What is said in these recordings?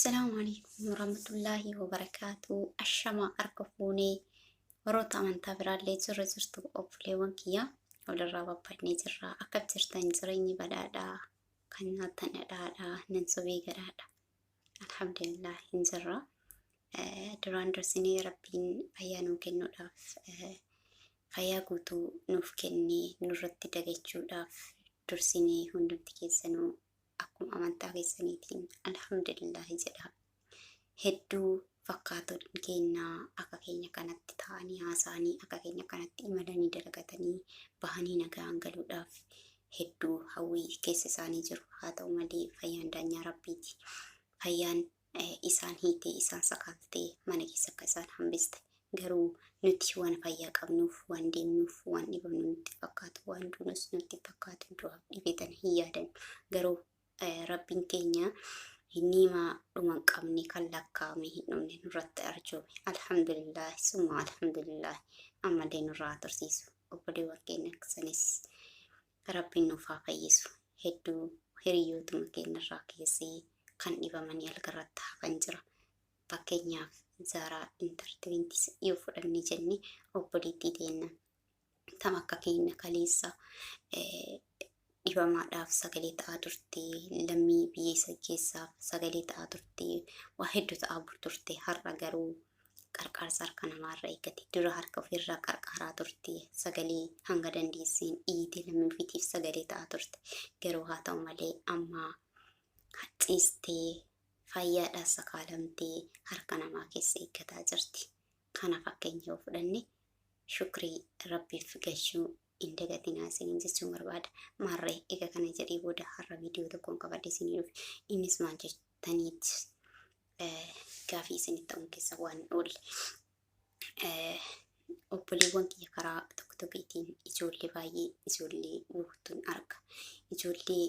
Assalaamu alaikum warahmatullaahi wabarakaatu. Ashama harka fuunee warroota amantaa biraallee jirra jirtu obboleewwan kiyya walirraa babbadnee jirra. Akkam jirtan jireenyi badhaadhaa kan nyaattan dhadhaadhaa nan sobee garaadha. Alhamdulillah hin jirra. Duraan dursinee Rabbiin fayyaa nuu kennuudhaaf fayyaa guutuu nuuf kennee nurratti dagachuudhaaf dursinee hundumti keessanuu akkuma amantaa keessaniitiin alhamdulillahi jedha. Hedduu fakkaatonni keenya akka keenya kanatti ta'anii haasa'anii akka keenya kanatti imalanii dalagatanii bahanii nagaan galuudhaaf hedduu hawwii keessa isaanii jiru. Haa ta'u malee fayyaan daanyaa Rabbiiti. Fayyaan isaan hiitee isaan sakaaltee mana keessa akka isaan hambiste. Garuu nuti waan fayyaa qabnuuf waan deemnuuf waan dhibamnu nutti fakkaatu waan duunus nutti fakkaatu du'aaf dhibee tana hin yaadannu. Garuu Rabbiin keenya niimaa dhuma hin qabne kan lakkaa'ame hin dhumne nurratti arjoome. Alhamdulillah summa alhamdulillah ammallee nurraa haa tursiisu. Obboleewwan keenya sanis Rabbiin nuuf haa fayyisu. Hedduu hiriyyootuma keenyarraa keessee kan dhibamanii algarratti hafan jira. Fakkeenyaaf Zaaraa Intartiwintis yoo fudhanne jenne obboleettii teenna tam akka keenya kaleessa dhibamaadhaaf sagalee ta'aa turte, lammii biyya isa keessaaf sagalee ta'aa turte, waa hedduu ta'aa turte. Har'a garuu qarqaarsa harka namaarra eeggate. Dura harka ofirraa qarqaaraa turte, sagalee hanga dandeesseen iyyitee lammii ofiitiif sagalee ta'aa turte. Garuu haa ta'u malee amma ciistee fayyaadhaan sakaalamtee harka namaa keessa eeggataa jirti. Kana fakkeenya yoo fudhanne shukrii Rabbiif galchuu hin dagatinaa isiniin jechuun barbaada. Maarree egaa kana jedhee booda har'a viidiyoo tokkoon qabadhe isinii dhufe. Innis maal jettaniit gaafii isinitti ta'uun keessa waan hin oolle. Obboleewwan kiyya karaa tokko tokkiitiin ijoollee baay'ee ijoollee guutuun arga. Ijoollee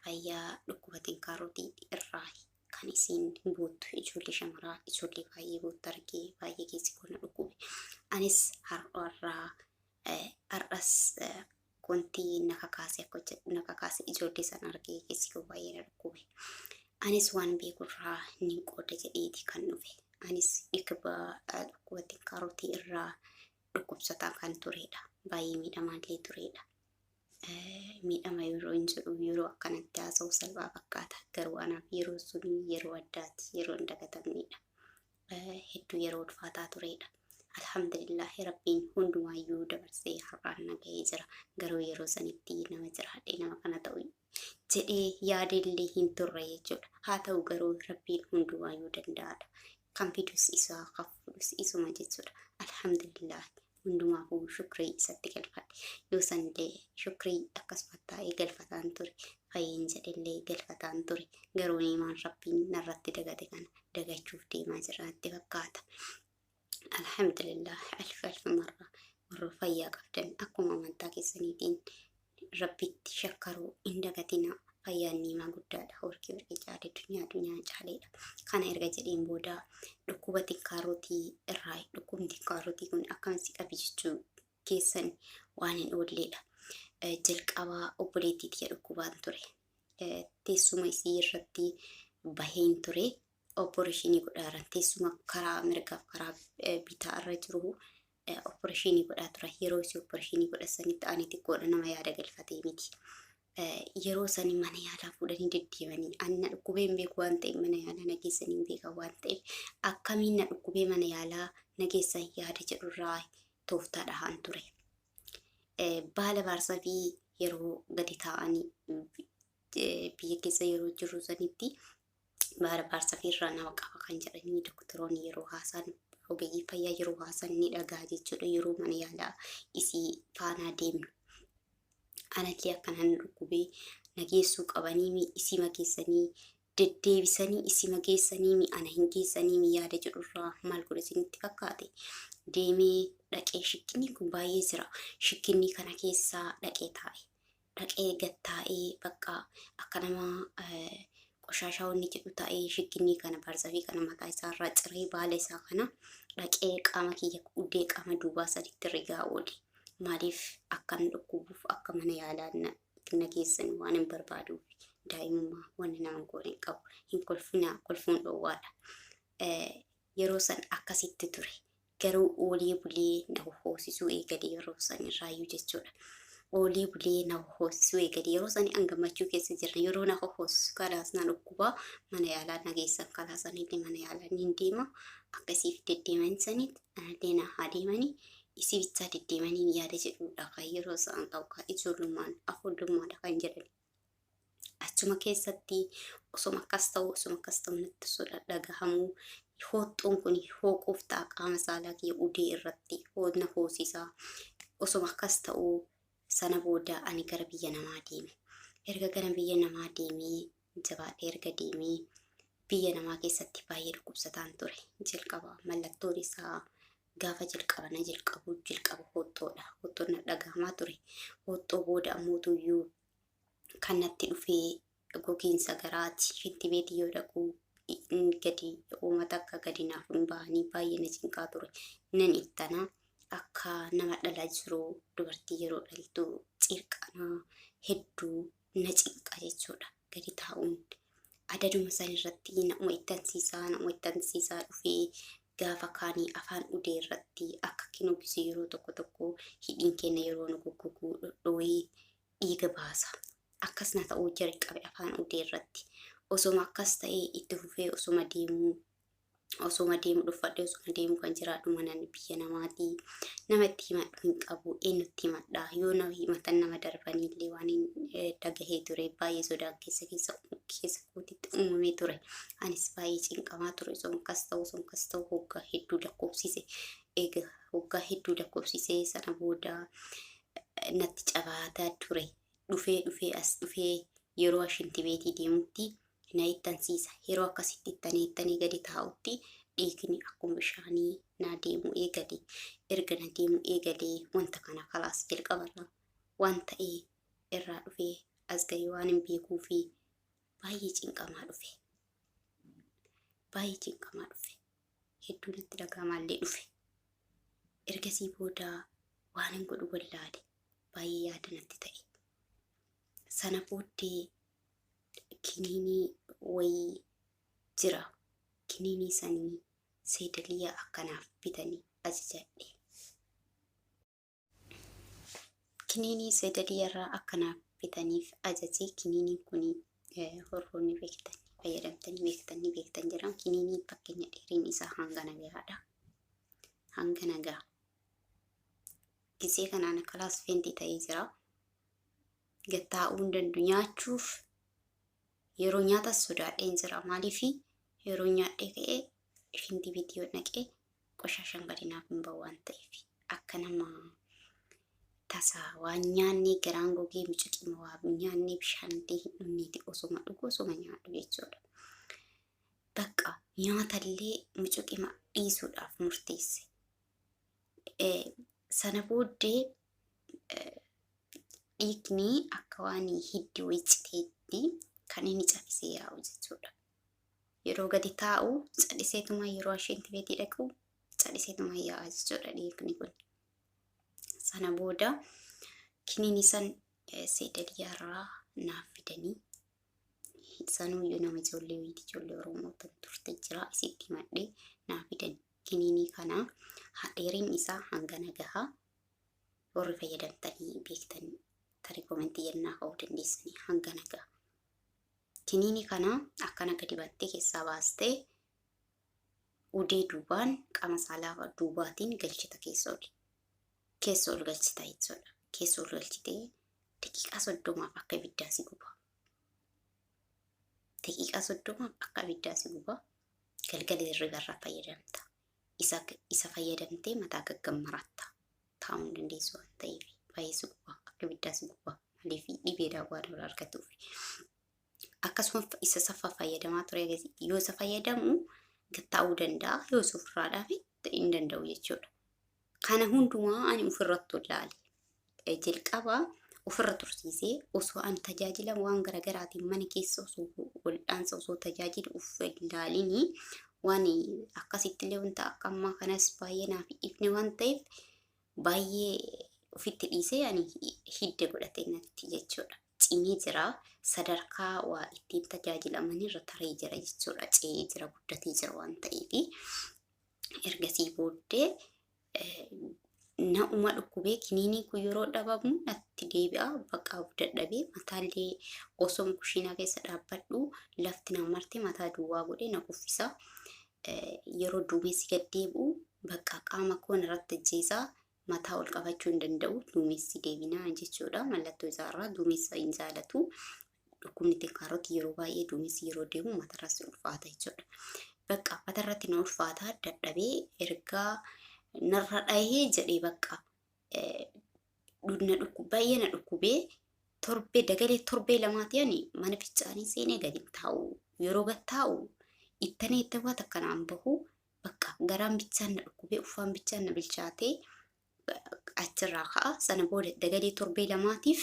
fayyaa dhukkuba tinkaarotii irraa kan isiin boottu ijoollee shamaraa ijoollee baay'ee boottu argee baay'ee keessi koo na dhukkube. Anis har'arraa har'as wanti na kakaase akka na kakaase ijoollee sana argee keessi koo baay'ee na dhukkube. Anis waan beekurraa nin qooda jedheeti kan dhufe. Anis dhukkuba dhukkuba tinkaarotii irraa dhukkubsataa kan turedha. Baay'ee miidhamaallee turedha. Miidhama yeroo hin jedhu yeroo akkanatti haasa'u salphaa fakkaata. Garuu anaaf yeroo sun yeroo addaati. Yeroo hin dagatamnedha. Hedduu yeroo ulfaataa turedha. Alhamdulillahi Rabbiin hundumaayyuu dabarsee har'aan na ga'ee jira. Garuu yeroo sanitti nama jiraadhe nama kana ta'u jedhee yaadellee hin turre jechuudha. Haa ta'u garuu Rabbiin hundumaayyuu danda'aadha. Kan fidus isa, kan fudhus isuma jechuudha. Alhamdulillah hundumaafuu shukrii isatti galfadhe. Yoo sanillee shukrii akkasuma taa'ee galfataan ture. Fayyeen jedhellee galfataan ture. Garuu niimaan Rabbiin narratti dagate kana dagachuuf deemaa jira natti fakkaata. Alhamdulillah alf alf marra warra fayyaa qabdan akkuma amantaa keessaniitiin Rabbitti shakkaruu hin dagatina. Fayyaan niimaa guddaadha. Warqii warqii caalee dunyaa dunyaa caaleedha. Kana erga jedheen booda dhukkuba tinkaarotii irraa dhukkubni tinkaarotii kun akkam si qabe jechuu keessan waan hin oolleedha. Jalqabaa obboleettii tiyya dhukkubaan ture. Teessuma isii irratti baheen ture. Opereeshinii godhaaran teessuma karaa mirgaaf karaa bitaa irra jiru opereeshinii godhaa turan. Yeroo isii opereeshinii godhasanitti ani xiqqoodha nama yaada galfatee miti. Yeroo sani mana yaalaa fuudhanii deddeemanii ani na dhukkubee hin beeku waan ta'eef mana yaalaa na geessanii hin beekan waan ta'eef akkamiin na dhukkubee mana yaalaa na geessan yaada jedhurraa tooftaa dhahaan ture. Baala baarsafii yeroo gadi taa'anii biyya keessa yeroo jirru sanitti baala baarsafii irraa nama qaba kan jedhanii doktoroonni yeroo haasaan ogeeyyii fayyaa yeroo haasan ni dhagaa jechuudha yeroo mana yaalaa isii faanaa deemnu. Anallee akkanaan dhukkubee na geessuu qabanii isima geessanii deddeebisanii isima geessanii mi ana hin geessanii mi yaada jedhurraa maal godhe isinitti fakkaate deemee dhaqee shikkinni kun baay'ee jira shikkinni kana keessaa dhaqee taa'e dhaqee gad taa'ee bakka akka nama qoshaashaa wanni jedhu taa'ee shikkinnii kana baarzafii kana mataa isaarraa ciree baala isaa kana dhaqee qaama kiyya uddee qaama duubaa saditti rigaa oole. Maaliif akkan dhukkubuuf akka mana yaalaa na geessan waan hin barbaaduuf Daa'imummaa wanni nama goone hin qabu. Hin kolfinaa kolfuun dhoowwaadha. Yeroo san akkasitti ture. Garuu oolee bulee na hohoosisuu eegale yeroo san irraayyuu jechuudha. Oolee bulee na hohoosisuu eegale yeroo sani an gammachuu keessa jira. Yeroo na hohoosisu kalaas na dhukkubaa mana yaalaa na geessan kalaas anillee mana yaalaa niin deema. Akkasiif deddeeman sanitti anallee na haa deemanii isii bichaa deddeemanii yaada jedhudha kan yeroo isaan qabu kan ijoollummaan afuullummaadha kan jedhan. Achuma keessatti osoma akkas ta'u natti osoo dhagahamuu hooxxoon kun hooquuf ta'a qaama saalaa kiyya udee irratti na hoosisaa. Osoma akkas ta'u sana booda ani gara biyya namaa deeme. Erga gara biyya namaa deemee jabaadhee erga deemee biyya namaa keessatti baay'ee dhukkubsataan ture. Jalqaba mallattoon isaa gaafa jalqaba na jalqabu jalqaba hooxxoodha. Hooxxoon na dhagahamaa ture. Hooxxoo booda ammoo tuyyuu kan natti dhufee gogiinsa garaati. Shinti beetii yoo dhaqu gadi uummata akka gadi naaf hin bahanii baay'ee na cinqaa ture. Nan ittana akka nama dhalaa jiru dubartii yeroo dhaltu cirqanaa hedduu na cinqa jechuudha. Gadi taa'uun adaduma san irratti nama ittansiisaa dhufee gaafa kaanii afaan udee irratti akka kinugisi yeroo tokko tokko hidhiin keenya yeroo nu goggoguu dhodhooyee dhiiga baasa. Akkas na ta'uu jalqabe afaan udee irratti. Osoma akkas ta'ee itti fufee osoma deemuu dhuffadhee osoma deemuu kan jiraadhu mana biyya namaatii. Nama itti himadhu hin qabu. Eenyutti himadha? Yoo nama himatan nama darbaniillee waan hin dhagahee ture. Baay'ee sodaan keessa keessa keessa kootitti uumamee ture. Anis baay'ee cinqamaa ture. Osoma akkas ta'u hoggaa hedduu lakkoofsise. Egaa hoggaa hedduu lakkoofsise sana booda natti cabaataa ture. Dhufee dhufee as dhufee yeroo ashinti beetii deemutti na ittansiisa. Yeroo akkasitti ittanee ittanee gadi taa'utti dhiigni akkuma bishaanii na deemu eegale. Erga na deemu eegalee wanta kana kalaas jalqabarra waan ta'ee irraa dhufee as ga'ee waan hin beekuu fi baay'ee cinqamaa dhufe. Baay'ee cinqamaa dhufe. Hedduu natti dhaga'amaallee dhufe. Ergasii booda waan hin godhu wallaale. Baay'ee yaada natti ta'e. Sana booddee kiniinii wayii jira. Kiniinii sanii seedaliyaa akkanaaf bitanii ajajadhe. Kiniinii seedaliyaa irraa akkanaaf bitaniif ajaje. Kiniiniin kun horroonni beektan fayyadamtanii beektan ni beektan jedhama. Kiniinii fakkeenya dheeriin isaa hanga nagaadha. Hanga nagaa. Gisee kanaan kalaas feentii ta'ee jira. Gattaa'uu hin danda'u nyaachuuf yeroo nyaatas sodaadheen jira. Maaliif yeroo nyaadhee ka'ee shintii biitii yoo naqee qoshaashaan gadi naaf hin bahu waan ta'eef akka nama tasaa waan nyaannee garaan gogee mucuqima waa nyaannee bishaan illee hin dhugneeti osoma dhugu osoma nyaadhu jechuudha. Bakka nyaatallee mucuqima dhiisuudhaaf murteesse. Sana booddee dhiigni akka waan hiddi wayii citeetti kan inni cafisee yaa'u jechuudha. Yeroo gadi taa'u cadhiseetuma yeroo asheenti beetii dhaqu cadhiseetuma yaa'a jechuudha dhiigni kun. Sana booda kiniinii san seedaliyaarraa naaf fidanii sanuyyuu nama ijoollee wayiiti ijoollee Oromoo tan turte jira isitti himadhee naaf fidan. Kiniinii kana dheerinni isaa hangana gaha. Warri fayyadamtanii beektan tarii koomentii jennaa ka'uu dandeessanii hangana gaha. Kiniinii kana akkana gadi battee keessaa baastee udee duubaan qaama saalaa duubaatiin galchita keessa oli. Keessa ol galchita jechuudha. Keessa ol galchitee daqiiqaa 30f akka ibiddaa si guba. Daqiiqaa 30f akka ibiddaa si guba. Galgala hirribarraa fayyadamta. Isa fayyadamtee mataa gaggammaratta. Taa'uu hin dandeessu waan ta'eef baay'ee si guba. Akka ibiddaa si guba. Maaliif dhibeedhaa waan irraa argatuuf. Akkasuma isa saffaa fayyadamaa ture yoo isa fayyadamu gattaa'uu danda'a yoo isa ofirraa dhaabe hin danda'u jechuudha. Kana hundumaa ani ofirratti ilaale. Jalqaba ofirra tursiisee osoo ani tajaajila waan garaagaraatiin mana keessa osoo wal'aansa osoo tajaajila of ilaalinii waan akkasitti illee wanta akka ammaa kanas baay'ee naaf ifne waan ta'eef baay'ee ofitti dhiisee ani hidda godhate natti jechuudha. Cimee jira. Sadarkaa waa ittiin tajaajilaman irra taree jira jechuudha. Ce'ee jira, guddatee jira waan ta'eef. Ergasii booddee na'uma dhukkubee kiniinii kun yeroo dhabamu natti deebi'a. Bakka dadhabee mataallee osoo kushiinaa keessa dhaabbadhu lafti na marte mataa duwwaa godhee na kuffisa. Yeroo duumessi gad deebi'u bakka qaama koo irratti ajjeesaa, mataa ol qabachuu hin danda'u, duumessi deebinaa jechuudha. Mallattoo isaarraa duumessa hin jaalatu. Dhukkubni tinkaarotii yeroo baay'ee duumessi yeroo deemu matarratti ulfaata jechuudha. Bakka matarratti na ulfaata, dadhabee ergaa narra dhahee jedhee bakka na baay'ee na dhukkubee torbee dagalee torbee lamaati ani mana fincaanii seenee gadi taa'u. Yeroo gad taa'u ittanee itti waan akkanaan bahu, bakka garaan bichaan na dhukkubee uffaan bichaan na bilchaatee achirraa ka'a. Sana booda dagalee torbee lamaatiif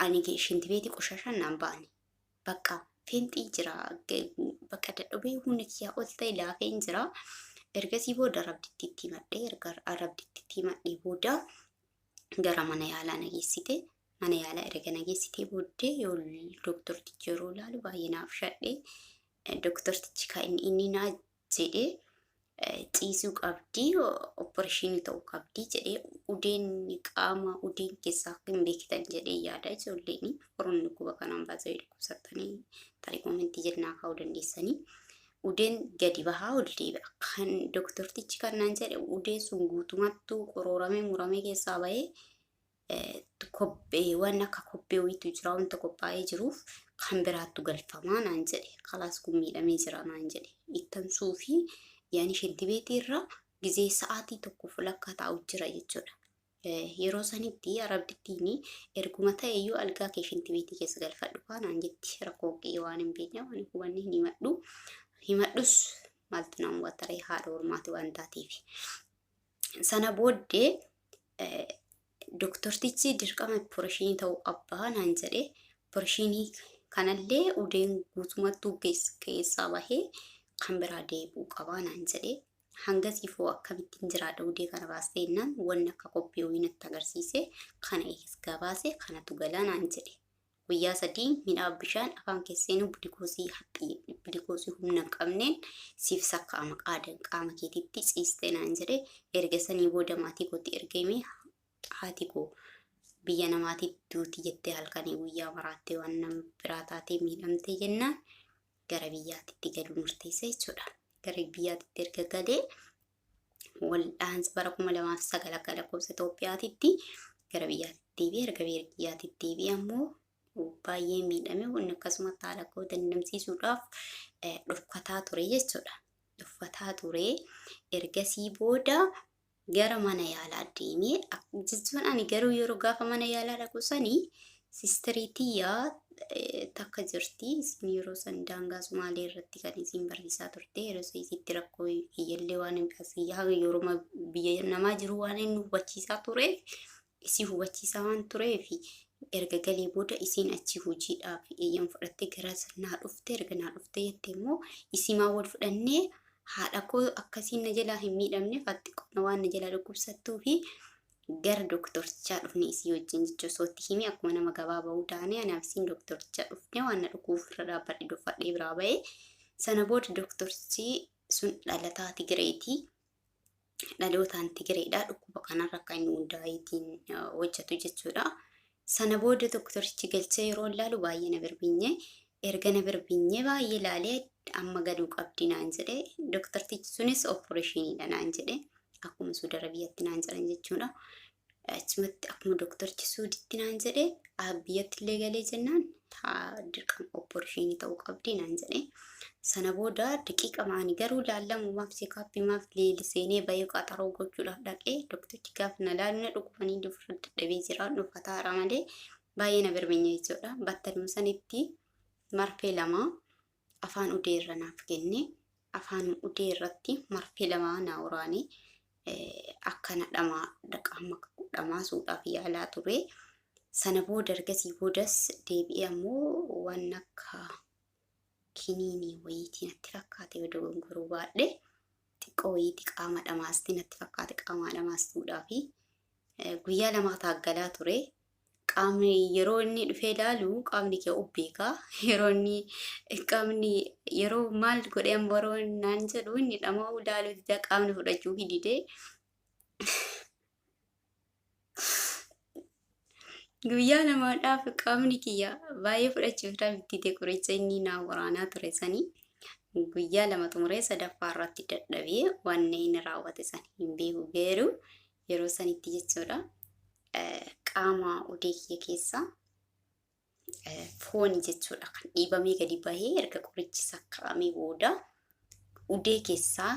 ani shintibeetii qoshashaan naan ba'ani. Bakka feenxii jira, bakka dadhabee humna kiyyaa ol ta'e laafeen jira. Ergasii booda rabditti itti himadhee, erga rabditti itti himadhee booda gara mana yaalaa na geessite. Mana yaalaa erga na geessitee booddee yoo dooktortichi yeroo ilaalu baay'ee naaf shadhee. Dooktortichi kan inni naa jedhee, ciisuu qabdii, opereeshinii ta'uu qabdii jedhee. Udeen qaama udeen keessaa hin beektan jedhee yaada. Ijoolleen warroonni dhukkuba kanaan baasee dhukkubsattanii tarii koomentii jennaa kaa'uu dandeessanii. Udeen gadi bahaa ol deebi'a. Kan dooktortichi kan naan jedhe, udeen sun guutumattuu qorooramee muramee keessaa bahee kobbee waan akka kobbee wayiitu jira, wanta qophaa'ee jiruuf kan biraattu galfamaa naan jedhe. Kalaas kun miidhamee jira naan jedhe. Ittansuu fi yaani shintibeetii irra gizee sa'aatii tokko fulakka taa'u jira jechuudha. Yeroo sanitti arabdittiin erguma ta'e iyyuu algaa kee shintibeetii keessa galfadhu naan jetti. Rakkoo kee waan hin beekne, waan hin hubanne hin himadhu. Himadhus maaltu naan wataree, haadha ormaati waan taateef. Sana booddee dooktortichi dirqama opereeshinii ta'uu abbaa naan jedhe. Opereeshinii kanallee udeen guutumattuu keessaa bahee kan biraa deebi'uu qabaa naan jedhe. Hangasiifoo akkamittiin jiraadha udee kana baastee jennaan, wanni akka qophii wayii natti agarsiise, kana eesgaa baase, kanatu galaa naan jedhe. Guyyaa 3 midhaan bishaan afaan keesseenuu bilikoosii haphii, bilikoosii humna hin qabneen siif sakkaa'ama qaama keetitti ciistee naan jedhe. Erga sanii booda maatii kootti erga himee, haati koo biyya namaatitti duuti jettee halkanii guyyaa maraattee waan nama biraa taatee miidhamtee jennaan gara biyyaatitti galuu murteesse jechuudha. Gara biyyaatitti erga galee wal'aansa bara 2009 akka lakkoofsa Itoophiyaatitti gara biyyaatti deebi'e. Erga biyyaatti deebi'e ammoo baay'ee miidhame, wanni akkasumatti haala koo dandamsiisuudhaaf dhufkataa ture jechuudha. Dhufkataa ture. Ergasii booda gara mana yaalaa deemee jechuun ani garuu yeroo gaafa mana yaalaa dhaqu sanii sisterii tiyyaa takka jirti. Isin yeroo san daangaa Sumaalee irratti kan isin barsiisaa turte. Yeroo isitti rakkoo kiyyallee waan asii yeroo biyya namaa jiru waan inni hubachiisaa tureef, isii hubachiisaa waan tureef, erga galee booda isiin achi hojiidhaaf eeyyama fudhattee gara naa dhufte. Erga naa dhufte jette immoo isimaa wal fudhannee, haadha koo akkasiin na jalaa hin miidhamne, xiqqoo waan na jalaa dhukkubsattuu fi gara dooktorichaa dhufne isii wajjin jechuun sootti himi. Akkuma nama gabaa bahuu taane anaaf isiin dooktorichaa dhufne, waan na dhukkuuf irra dhaabbadhe dhuffadhee biraa bahee. Sana booda dooktorichi sun dhalataa Tigireetii. Dhalootaan Tigireedha. Dhukkuba kanarra akka inni hundaa'eetiin hojjetu jechuudha. Sana booda dooktorichi galchee yeroo ilaalu baay'ee na birbinye. Erga na birbinye baay'ee ilaalee, amma galuu qabdi naan jedhe. Dooktortichi sunis opereeshiniidha naan jedhe. Akkuma Suudi Arabiyaatti naan jedhan jechuudha. Achumatti akkuma dooktorichi Suuditti naan jedhe, biyyatti illee galee jennaan dirqama opereeshinii ta'uu qabdi naan jedhe. Sana booda daqiiqa maanii garuu laallamumaaf, check-upimaaf seenee bahee qaxaroo gochuudhaaf dhaqee, dooktorichi gaafa na laalu na dhukkubanii ofirra dadhabee jira, dhuffataara malee baay'ee na birbinye jechuudha. Battaluma sanitti marfee lama afaan udee irra naaf kenne. Afaan udee irratti marfee lama na waraane, akkana dhamaa qaama dhamaasuudhaaf yaalaa ture. Sana booda ergasii boodas deebi'ee ammoo waan akka kiniinii wayiitii natti fakkaate, yoo dogongoruu baadhe, xiqqoo wayiitii qaama dhamaasti natti fakkaate, qaama dhamaastuudhaa fi guyyaa 2 taaggalaa ture. Qaamni yeroo inni dhufee ilaalu qaamni kee of beeka. Yeroo inni qaamni yeroo maal godhee yeroo naan jedhu inni dhama'uu ilaaluu dida qaamni fudhachuu didee. Guyyaa lamaadhaaf qaamni kiyya baay'ee fudhachuuf dide qoricha inni naa waraanaa ture sanii. Guyyaa lama xumuree sadaffaa irratti dadhabee waan inni raawwate san hin beeku garuu yeroo sanitti jechuudha. Qaama odee kiyya keessa fooni jechuudha kan dhiibamee gadi bahee erga qorichi sakkaa'amee booda udee keessaa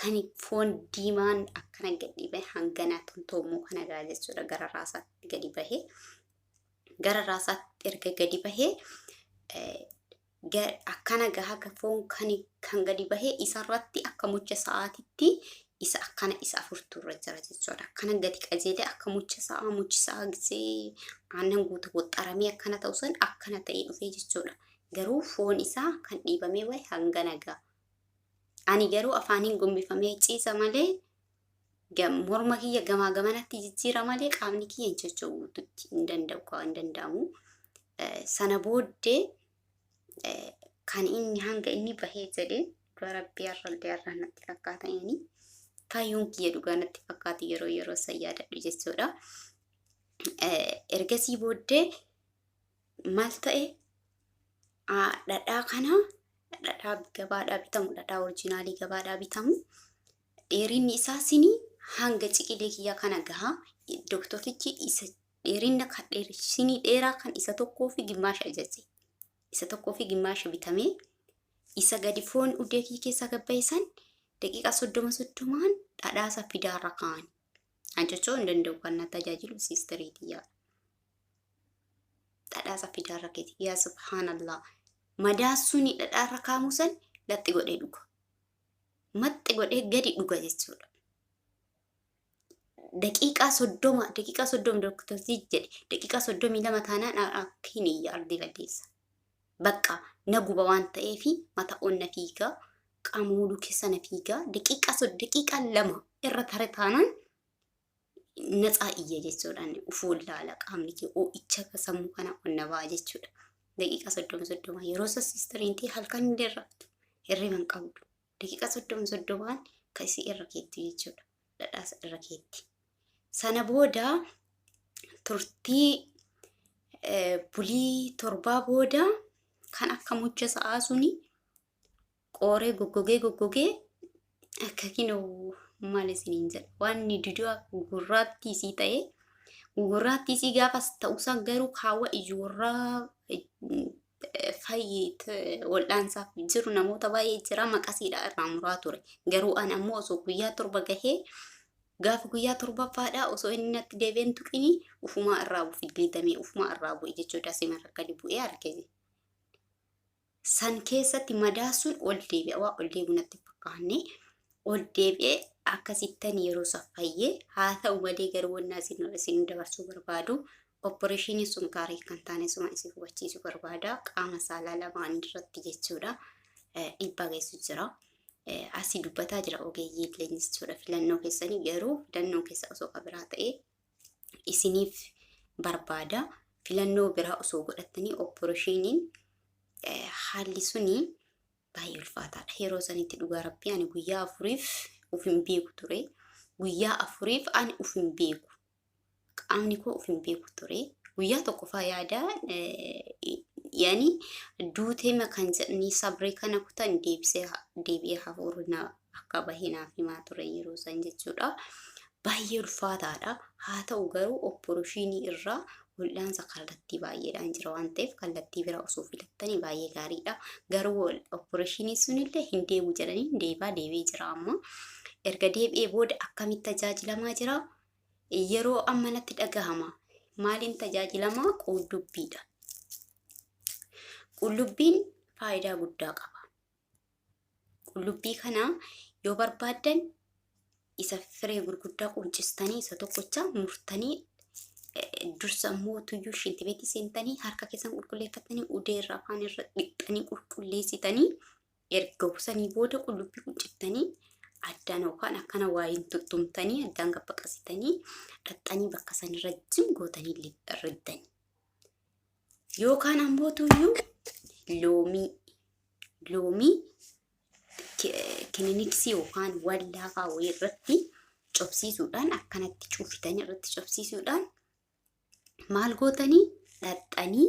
kan foon diimaan akkana gadi bahe hangana tontoomoo kana gaa jechuudha gara raasaatti gadi bahee gara raasaatti erga gadi bahee akkana gaha foon kan gadi bahee isarratti akka mucha sa'aatitti isa akkana isa afurtu irra jira jechuudha. Akkana gadi qajeelee akka mucha sa'aa muchi sa'aa gisee aannan guutuu woxxaramee akkana ta'u san akkana ta'ee dhufee jechuudha. Garuu foon isaa kan dhiibamee bahe hangana gaha. Ani garuu afaaniin gombifamee ciisa malee morma kiyya gamaa gamanatti jijjiira malee qaamni kiyya hin socho'u guututti hin danda'u hin danda'amu. Sana booddee kan inni hanga inni bahee jedhee dhugaa rabbii har'allee har'a natti fakkaata inni fayyuun kiyya dhugaa natti fakkaata yeroo yeroo san yaadadhu jechuudha. Ergasii booddee maal ta'e dhadhaa kana dhadhaa gabaadhaa bitamu dhadhaa oriijinaalii gabaadhaa bitamu dheerinni isaa sinii hanga ciqilee kiyya kana gaha. Doktorichi isa dheerinna kan sinii dheeraa kan isa tokkoo fi gimmaasha ajaje. Isa tokkoo fi gimmaasha bitamee isa gadi foon udee kiyya keessaa gabbaye san daqiiqaa 30 30n dhadhaasa fidaarra kaa'an. An socho'uu hin danda'u kan na tajaajilu siistariitii yaa. Dhadhaasa fidaarra keeti. Yaa subhaanallah. Madaa suni dhadhaarra kaa'amu san laxxi godhee dhuga. Maxxi godhee gadi dhuga jechuudha. Daqiiqaa 30 daqiiqaa 30 doktortii jedhe daqiiqaa 32 taanaan akka hin iyya ardii balleessa. Bakka na guba waan ta'eef mata ol na fiigaa qaama muluu keessa na fiigaa daqiiqaa daqiiqaa 2 irra tare taanaan natsaa iyya jechuudhaan ufuu laala qaamni kee ho'icha sammuu kana ol na ba'a jechuudha. Daqiiqaa 30 30 yeroo isa siistariin ta'e halkan illee raftu hirriba hin qabdu. Daqiiqaa 30 30n kan isii irra keettu jechuudha. Dhadhaasa irra keetti. Sana booda turtii bulii torbaa booda kan akka mucha sa'aa suni qooree goggogee goggogee akka kinoo maal isiniin jedha waan inni duduu gurraattii isii ta'ee gurraattii isii gaafas ta'uusaa garuu kaawwa ijoorraa fayyi wal'aansaaf jiru namoota baay'ee jira maqasiidha irraa muraa ture. Garuu an ammoo osoo guyyaa 7 gahee gaafa guyyaa torbaffaadha osoo inni natti deebi'een tuqini ufumaa irraa bu'e ufumaa irraa bu'e jechuudha simarra gadi bu'ee arge. San keessatti madaa sun ol deebi'a waa ol deebi'u natti fakkaanne ol deebi'ee akkasittan yeroo saffayyee haa ta'u malee garuu wannaa isin dabarsuu barbaadu opporeeshinii sun gaarii kan taane suma isin hubachiisuu barbaada qaama saalaa lamaan irratti jechuudha dhiibbaa geessu jira. Asii dubbataa jira ogeeyyii illee jechuudha filannoo keessanii garuu filannoo keessa osoo qabiraa ta'ee isiniif barbaada. Filannoo biraa osoo godhattanii opporeeshiniin haalli suni baay'ee ulfaataadha. Yeroo sanitti dhugaa rabbii ani guyyaa afuriif uf hin beeku ture. Guyyaa afuriif ani uf hin beeku. Qaamni koo uf hin beeku ture. Guyyaa tokko faa yaada yaani duutee kan jedhanii sabree kana kutan deebisee deebi'ee hafuurri na akka bahee naaf himaa ture yeroo san jechuudha. Baay'ee ulfaataadha. Haa ta'u garuu opporeeshinii irraa wal'aansa kallattii baay'eedhaan jira waan ta'eef kallattii biraa osoo filattanii baay'ee gaariidha. Garuu opporeeshinii sunillee hin deebi'u jedhanii deebaa deebi'ee jira amma. Erga deebi'ee booda akkamitti tajaajilamaa jira? Yeroo amma natti dhagahama. Maaliin tajaajilamaa? Qullubbiidha. Qullubbiin faayidaa guddaa qaba. Qullubbii kana yoo barbaaddan isa firee gurguddaa quncistanii isa tokkocha murtanii dursa immoo tuyyuu shintibeetii seentanii harka keessan qulqulleeffatanii udee irra afaan irra dhiqxanii qulqulleessitanii erga sanii booda qullubbii qunciftanii Addaan yookaan akkana waa hin tuttumtanii addaan gabbaqasitanii dhaxxanii bakka sanirra jim gootanii riddanii. Yookaan ammoo tuyyuu loomii loomii kininiksii yookaan waan laafaa wayii irratti cobsiisuudhaan akkanatti cuufitanii irratti cobsiisuudhaan maal gootanii dhaxxanii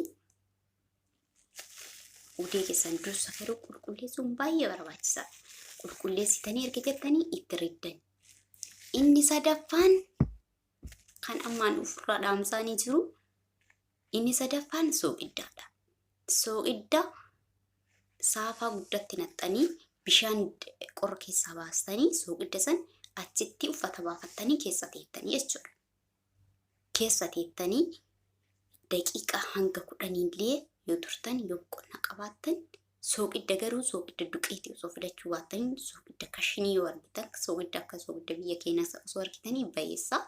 udee keessan dursa garuu qulqulleessuun baay'ee barbaachisaadha. Qulqulleessitanii erga jettanii itti riddan. Inni sadaffaan kan ammaan ofirraa dhaamsaanii jiru inni sadaffaan sooqiddaadha. Sooqidda saafaa guddatti naxxanii bishaan qorra keessaa baastanii sooqidda san achitti uffata baafattanii keessa teettanii jechuudha. Keessa teettanii daqiiqaa hanga kudhaniillee yoo turtan yoo boqonnaa qabaattan sooqidda garuu sooqidda duqeetii osoo filachuu baattanii sooqidda kashinii yoo argitan sooqidda akka sooqidda biyya keenyaa osoo argitanii bayeessaa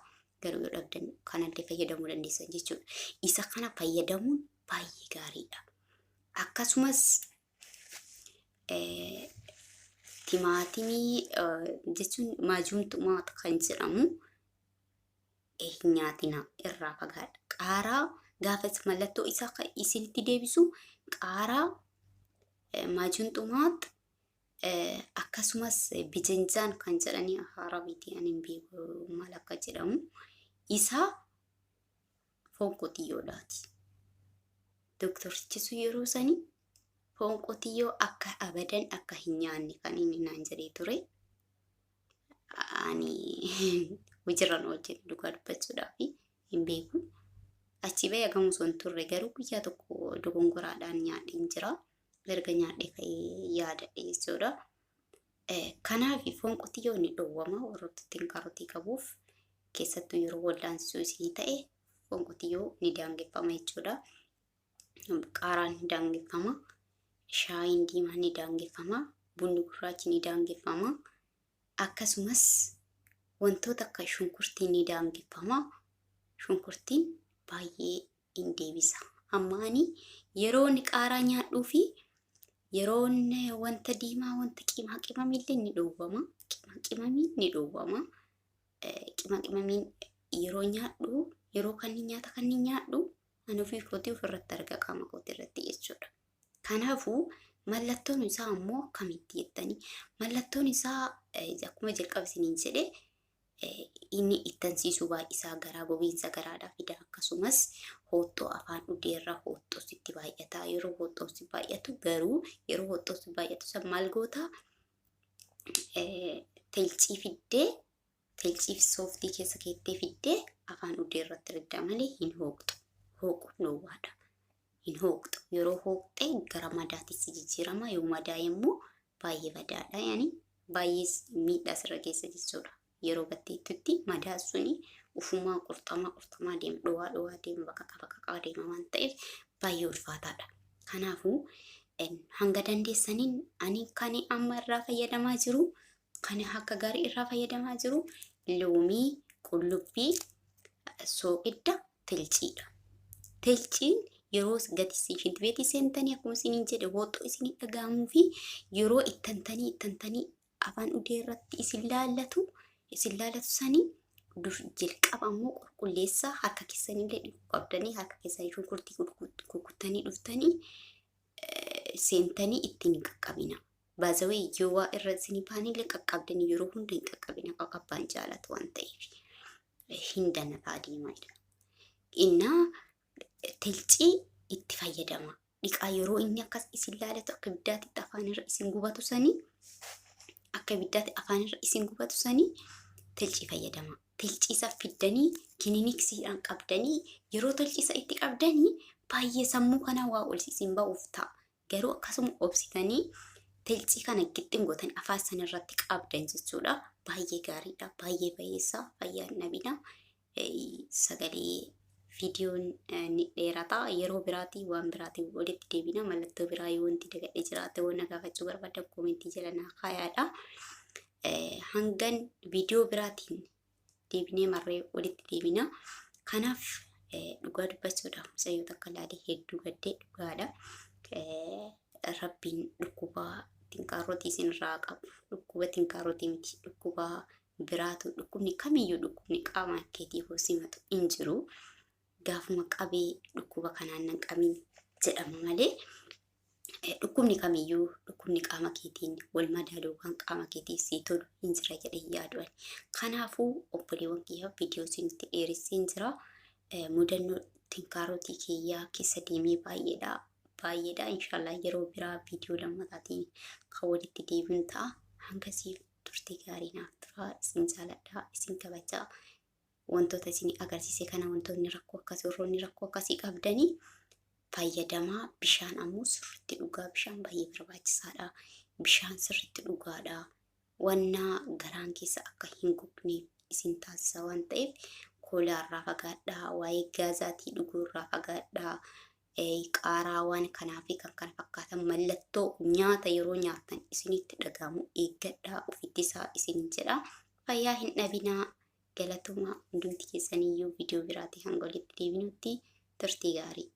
garuu yoo dhabdan kanallee fayyadamuu dandeessan jechuudha. Isa kana fayyadamuun baay'ee gaariidha. Akkasumas timaatimii jechuun maajuumtumaa kan jedhamu hin nyaatina irraa fagaadha. Qaaraa gaafa mallattoo isaa kan isinitti deebisu qaaraa maajuun xumaat akkasumas bijanjaan kan jedhanii afaan arabiitiin ani hin beeku maal akka jedhamu isaa foon qotiyyoodhaati. Doktorichi sun yeroo sanii foon qotiyyoo akka abadan akka hin nyaanne kan inni naan jedhee ture. Ani hojiirra na hojjete dhugaa dubbachuudhaaf hin beeku. Achi bahee hagam osoo hin turre garuu guyyaa tokko dogongoraadhaan nyaadheen jira. Erga nyaadhee ka'ee yaadadhe jechuudha. Kanaaf foon qotiyyoo ni dhowwama warroota tinkarotii qabuuf keessattuu yeroo wallaansuu isinii ta'e foon qotiyyoo ni daangeffama jechuudha. Qaaraan ni daangeffama. Shaayiin diimaan ni daangeffama. Bunni gurraachi ni daangeffama. Akkasumas wantoota akka shunkurtiin ni daangeffama. Shunkurtiin baay'ee hin deebisa. Amma ani yeroon qaaraa nyaadhuu fi yeroon wanta diimaa wanta qimaa qimamillee ni dhowwama. Qimaa qimamiin ni dhowwama. Qimaa qimamiin yeroo nyaadhu yeroo kanneen nyaata kanneen nyaadhu ani ofii kootii ofirratti arga qaama kootii irratti jechuudha. Kanaafuu mallattoon isaa ammoo akkamitti jettanii mallattoon isaa akkuma jalqaba isiniin jedhe inni ittansiisuu baay'isaa garaa gogiinsa garaadhaa fida akkasumas hooxxoo afaan udeerraa hooxxoo sitti baay'ata yeroo hooxxoo si baay'atu garuu yeroo hooxxoo si baay'atu san maal goota telcii fiddee telcii fi sooftii keessa keettee fiddee afaan udeerratti riddaa malee hin hooqxu hooquun dhoowwaadha hin hooqxu yeroo hooqxe gara madaatti si jijjiirama yoo madaa immoo baay'ee badaadha yani baay'ee miidhaa sirra geessa jechuudha. Yeroo batteettutti madaa suni ufumaa qurxamaa qurxamaa deema dhowaa dhowaa deema baqaqa baqaqaa deema waan ta'eef baay'ee ulfaataadha. Kanaafuu hanga dandeessaniin ani kan amma irraa fayyadamaa jiru kan akka gaarii irraa fayyadamaa jiru loomii, qullubbii, sooqidda, telciidha. Telciin yeroo gadi shintibeetii seentanii akkuma isiniin jedhe hooxxoo isinii dhaga'amuu fi yeroo ittantanii ittantanii afaan udee irratti isin laallatu isin laallatu sanii dur jalqaba ammoo qulqulleessaa harka keessanillee dhiquu qabdanii harka keessanii shunkurtii kukuttanii dhuftanii seentanii ittiin hin qaqqabina. Baazawee yoo waa irra isinii baanillee qaqqabdanii yeroo hunda hin qaqqabina qaqqabbaan jaalatu waan ta'eef hin danafaa deemaa jira. Innaa telcii itti fayyadama. Dhiqaa yeroo inni akkas isin laalatu akka ibiddaatti afaan irra isin gubatu sanii akka ibiddaatti afaan irra isin gubatu sanii telcii fayyadama. Telcii isa fiddanii kininiksiidhaan qabdanii yeroo telcii isa itti qabdanii baay'ee sammuu kanaa waa ol isin ba'uuf ta'a. Garuu akkasuma obsitanii telcii kana gixxim gootan afaan sana irratti qabdan jechuudha. Baay'ee gaariidha. Baay'ee bayeessa. Fayyaa hin dhabina. Sagalee viidiyoon ni dheerata. Yeroo biraatii waan biraatiin walitti deebina. Mallattoo biraa yoo wanti dagadhe jiraate waan na gaafachuu barbaadan koomentii jala naa kaayaadha. Hangan viidiyoo biraatiin deebinee marree walitti deebina. Kanaaf dhugaa dubbachuudhaaf mucayyoo takka laalee hedduu gaddee dhugaadha. Rabbiin dhukkuba tinqaarrotii isinirraa qabu dhukkuba. Dhukkuba tinkaarotii miti, dhukkuba biraatu, dhukkubni kamiyyuu dhukkubni qaama keetii hoo simatu hin jiru. Gaafuma qabee dhukkuba kanaan nan qabin jedhama malee dhukkubni kamiyyuu dhukkubni qaama keetiin wal madaalu yookaan qaama keetiif sii tolu hin jira jedhee yaadu ani. Kanaafuu obboleewwan kiyya, viidiyoo isinitti dheeresseen jira. Mudannoo tinkaarotii kiyyaa keessa deemee baay'eedha. Baay'eedha. Inshaallah yeroo biraa viidiyoo lammataatiin kan walitti deebinu ta'a. Hangasiif turtii gaarii naaf tura. Isin jaaladha. Isin kabajaa. Wantoota isin agarsiise kana, wantoonni rakkoo akkasii, warroonni rakkoo akkasii qabdanii fayyadamaa. Bishaan ammoo sirriitti dhugaa. Bishaan baay'ee barbaachisaadha. Bishaan sirriitti dhugaadha. Wannaa garaan keessa akka hin gogneef isin taasisa waan ta'eef koolaa irraa fagaadhaa. Waa'ee gaazaatii dhuguu irraa fagaadhaa. Qaaraa waan kanaa fi kan kana fakkaatan, mallattoo nyaata yeroo nyaattan isinitti dhagahamu eeggadhaa, ofittisaa isin jedha. Fayyaa hin dhabinaa. Galatoomaa hundumti keessaniyyuu, viidiyoo biraatii hanga walitti deebinutti turtii gaarii.